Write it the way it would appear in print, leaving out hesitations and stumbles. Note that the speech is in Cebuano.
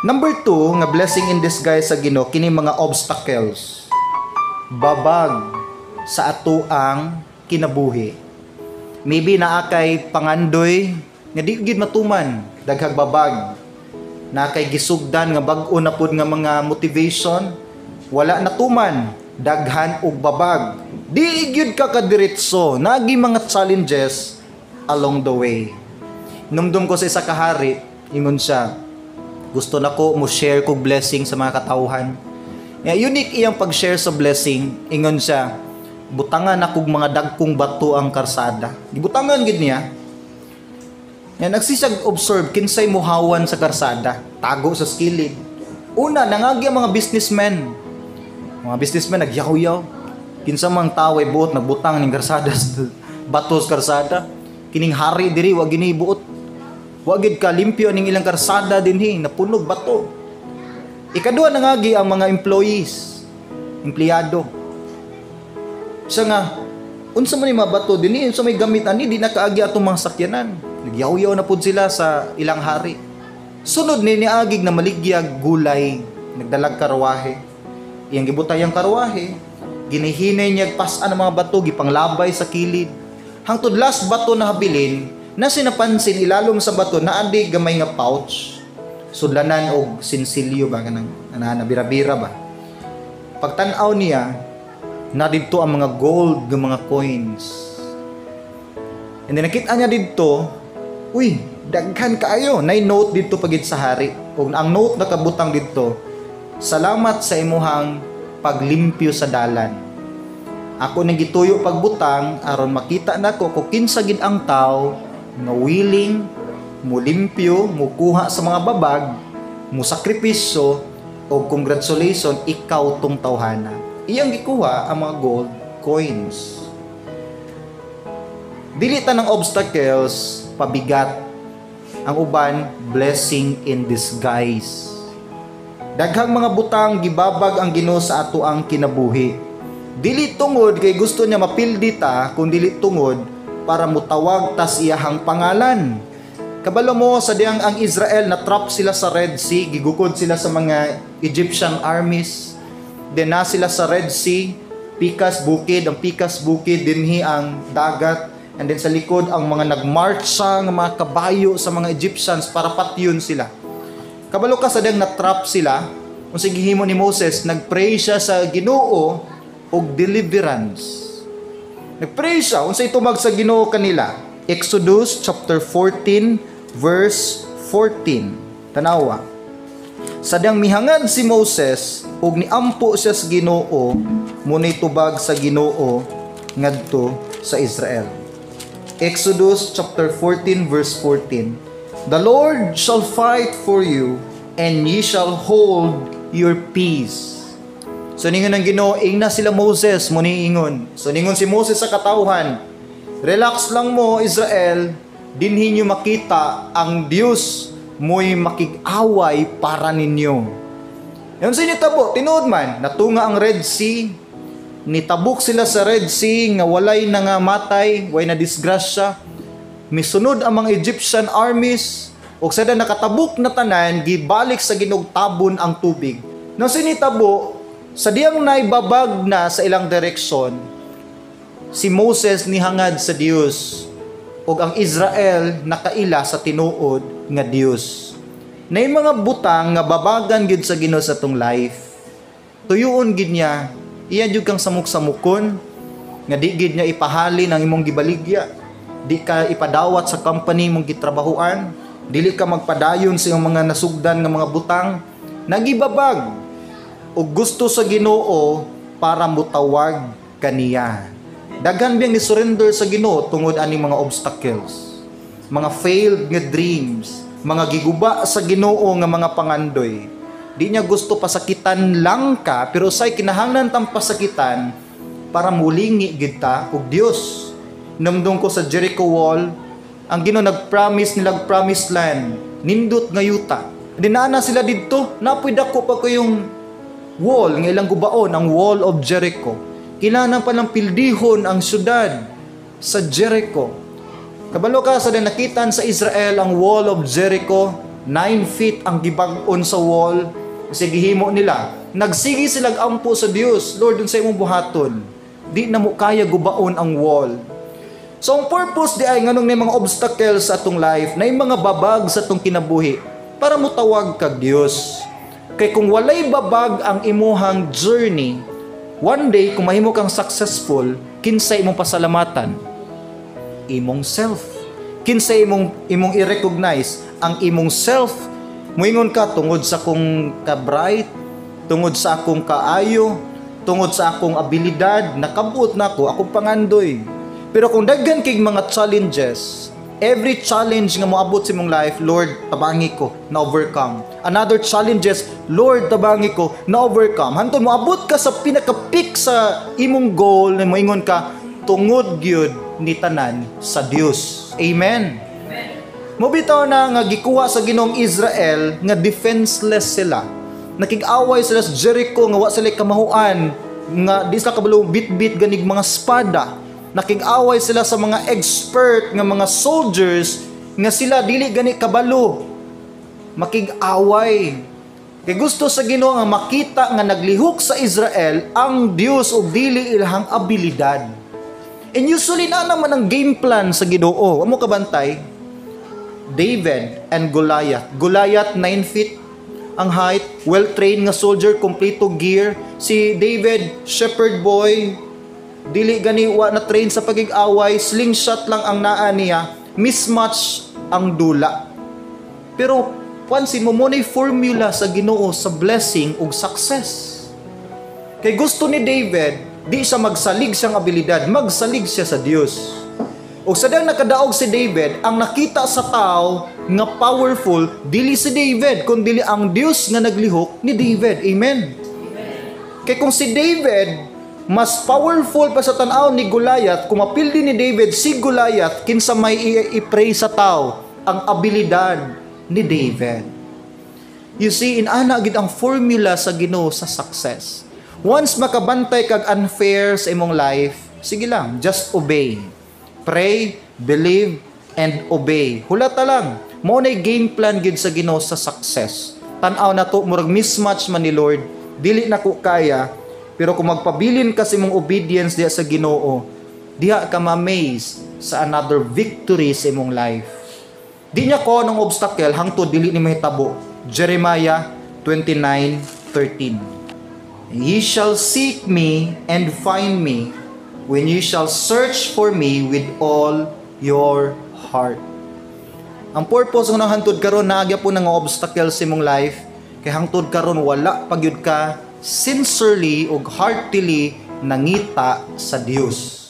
Number two, nga blessing in disguise sa Ginoo, kini mga obstacles. Babag sa atoang kinabuhi. Maybe naa kay pangandoy nga di gid matuman, daghag babag. Naa kay gisugdan nga bag-o na pud nga mga motivation, wala natuman, daghan og babag. Di gyud ka kadiretso, nagi mga challenges along the way. Numdum ko sa isa ka hari, ingon siya, "Gusto nako mo share kog blessing sa mga katawhan." Ya, unique iyang pag-share sa blessing, ingon siya, "Butangan akong mga dagkong bato ang karsada." Gibutangan gid niya. Ya, nagsisag observe kinsay muhawan sa karsada, tago sa kilid. Una, nangagi ang mga businessmen. Mga businessmen nagyaw-yaw. "Kinsa mang taway buot nagbutang ning karsada, bato sa karsada? Kining hari diri wa gini buot. Wa gid ka limpyo ning ilang karsada dinhi, napunog bato." Ikaduha, nangagi ang mga employees, empleyado. Siya nga, "Unsa man ni mga bato dinhi, unsa may gamit ani, di nakaagi atong mga sakyanan?" Nagyaw-yaw na pud sila sa ilang hari. Sunod ni niagig na maligyag gulay, nagdalag karwahe. Iyang gibutay ang karwahe, ginihinay niya pas-an ang mga bato, gipanglabay sa kilid. Hangtod last bato na habilin, na sinapansin ilalom sa bato na adi gamay nga pouch. Sudlanan og sinsilyo ba, kanang ana bira-bira ba. Pagtan-aw niya, na didto ang mga gold nga mga coins. And then nakita niya didto, "Uy, daghan kaayo." Nay note didto pagid sa hari. Ug ang note nakabutang didto, "Salamat sa imuhang paglimpyo sa dalan. Ako nang gituyo pagbutang aron makita nako kung kinsa gid ang tao nga willing mulimpyo, mukuha sa mga babag, musakripisyo, o congratulations, ikaw tong tawhana." Iyang gikuha ang mga gold coins. Dili tanang obstacles pabigat. Ang uban, blessing in disguise. Daghang mga butang gibabag ang Ginoo sa ato ang kinabuhi. Dili tungod kay gusto niya mapildi ta, kun dili tungod para mutawag tas iyahang pangalan. Kabalo mo sa diyang ang Israel na trap sila sa Red Sea, gigukod sila sa mga Egyptian armies. Then na sila sa Red Sea, pikas bukid, ang pikas bukid dinhi ang dagat. And then sa likod ang mga nagmarcha nga mga kabayo sa mga Egyptians para patyon sila. Kabalo ka sa diyang na-trap sila, kung sige himo ni Moses, nagpray siya sa Ginoo og deliverance. Nagpray siya, unsay tumag sa Ginoo kanila? Exodus chapter 14 verse 14. Tanawa. Sa diyang mihangad si Moses ug niampo siya sa Ginoo, munay tubag sa Ginoo ngadto sa Israel. Exodus chapter 14 verse 14. "The Lord shall fight for you and ye shall hold your peace." So ningon ang Ginoo, ingna sila Moses, mo ingon. So ningon si Moses sa katawhan, "Relax lang mo, Israel, dinhi nyo makita ang Dios mo'y makig-away para ninyo." Yan sa nitabo, tinuod man, natunga ang Red Sea, nitabok sila sa Red Sea nga walay nangamatay, way na disgrasya. Misunod ang mga Egyptian armies, ug sa nakatabok na tanan, gibalik sa Ginoo tabon ang tubig. Nang sinitabo, sa diyang naibabag na sa ilang direksyon, si Moses nihangad sa Dios ug ang Israel nakaila sa tinuod nga Dios. Nay mga butang nga babagan gid sa Ginoo sa atong life. Tuyuon gid niya, iya jud kang samok-samokon nga di gid niya ipahalin ang imong gibaligya. Di ka ipadawat sa company mong gitrabahuan, dili ka magpadayon sa imong mga nasugdan nga mga butang, nagibabag og gusto sa Ginoo para mutawag kaniya. Daghan biyang ni surrender sa Ginoo tungod aning mga obstacles, mga failed nga dreams, mga giguba sa Ginoo nga mga pangandoy. Di niya gusto pasakitan lang ka, pero say kinahanglan tang pasakitan para mulingi gid ta og Dios. Namdong ko sa Jericho Wall, ang Ginoo nag-promise nilag promised land, nindot nga yuta. Dinana sila didto, napoy dako pa ko yung wall nga ilang gubaon, ang Wall of Jericho. Kinahanglan pa lang pildihon ang syudad sa Jericho. Kabalo ka sa nakitan sa Israel ang Wall of Jericho, 9 feet ang gibag-on sa wall kasi gihimo nila. Nagsige sila ampo sa Dios, "Lord, unsa imong buhaton? Di na mo kaya gubaon ang wall." So ang purpose di ay nganong may mga obstacles sa atong life, na mga babag sa atong kinabuhi para motawag kag Dios. Kay kung walay babag ang imuhang journey, one day kung mahimo kang successful, kinsay imong pasalamatan? Imong self. Kinsay imong i-recognize? Ang imong self. Moingon ka, "Tungod sa akong ka-bright, tungod sa akong kaayo, tungod sa akong abilidad, nakabot na ako, akong pangandoy." Pero kung daghan kay mga challenges, every challenge nga moabot sa imong life, "Lord, tabangi ko na overcome." Another challenges, "Lord, tabangi ko na overcome." Hantod moabot ka sa pinaka-peak sa imong goal na moingon ka, "Tungod gyud ni tanan sa Dios." Amen. Mo bitaw na nga gikuha sa Ginoong Israel nga defenseless sila. Nakig-away sila sa Jericho nga wa sila kamahuan, nga di sila kabalo bit-bit ganig mga espada. Nakig-away sila sa mga expert nga mga soldiers nga sila dili gani kabalo makig-away. Kay gusto sa Ginoo nga makita nga naglihok sa Israel ang Dios ug dili ilahang abilidad. And usually na naman ang game plan sa Ginoo. Amo kabantay? David and Goliath. Goliath, 9 feet ang height, well-trained nga soldier, kompleto gear. Si David, shepherd boy, dili gani, wa na train sa pagig-away, slingshot lang ang naa niya, mismatch ang dula. Pero pansin mo mo na formula sa Ginoo sa blessing ug success. Kay gusto ni David, di siya magsalig siyang abilidad, magsalig siya sa Dios. Ug sa dang nakadaog si David, ang nakita sa tao nga powerful, dili si David, kundi ang Dios nga naglihok ni David. Amen. Kay kung si David mas powerful pa sa tan-aw ni Goliath, kung mapildi ni David si Goliath, kinsa may i-pray sa tao? Ang abilidad ni David. You see, inana gid ang formula sa Ginoo sa success. Once makabantay kag unfair sa imong life, sige lang, just obey. Pray, believe, and obey. Hulata lang. Mo na game plan gid sa Ginoo sa success. Tan-aw na to, murag mismatch man ni Lord, dili na ko kaya, pero kung magpabilin ka sa imong obedience diha sa Ginoo, diha ka ma-amaze sa another victory sa imong life. Di niya ko ng obstacle hangtod dili ni mahitabo. Jeremiah 29:13. "Ye shall seek me and find me when ye shall search for me with all your heart." Ang purpose ng hangtod karon naagya po ng obstacle sa imong life kay hangtod karon wala pagyud ka sincerely ug heartily nangita sa Dios.